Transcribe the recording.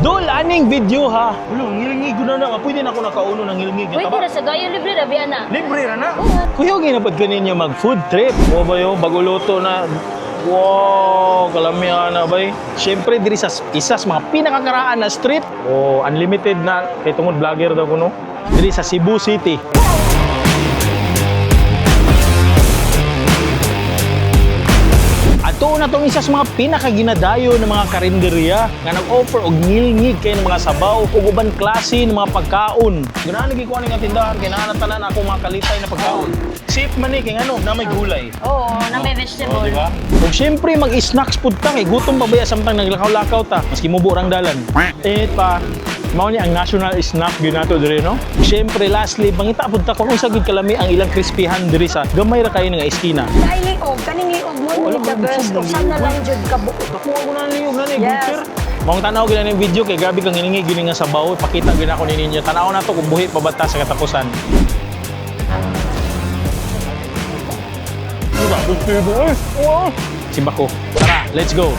Dol aning video ha. Ulo, ngilngig na na. Pwede na ako nakauno ng ngilngig. Pwede ra sa gayo, libre ra biya na. Libre ra na. Kuya, ginapad kaninyo mag food trip. Mo ba yo bago luto na. Wow, kalamihan na bay. Siyempre diri sa isa sa mga pinakakaraan na street. Oh, unlimited na kay tungod vlogger daw kuno. Diri sa Cebu City. Ato na tong isa sa mga pinakaginadayo ng mga karinderya nga nag-offer og ngilngig kay ng mga sabaw ug uban klase ng mga pagkaon. Ganahan lagi ko ani nga tindahan kay naa na tanan ako mga kalitay na pagkaon. Safe man ni kay ngano na may gulay. Oo, na may Oh, vegetable. di ba? Ug syempre mag-snacks pud ta kay gutom pa baya samtang naglakaw-lakaw ta. Maski mubo rang dalan. Eh pa mao ni ang national snack gyud nato diri, no? Syempre lastly, pangita pud ta kung unsa gyud kalami ang ilang crispyhan diri sa gamay ra kayo nga eskina. Dahil liog, kaning liog mo Wala ni the kang best. busog ng Usa na liog, lang jud ka buo. Nakuha ko na niyog na ni Yes. Guter. Maong tanaw gina ning video kay grabe kang hiningi gini nga sabaw, pakita gina ko ninyo. Tanaw na to kung buhi pa ba ta sa katapusan. Si Bako. Tara, let's go.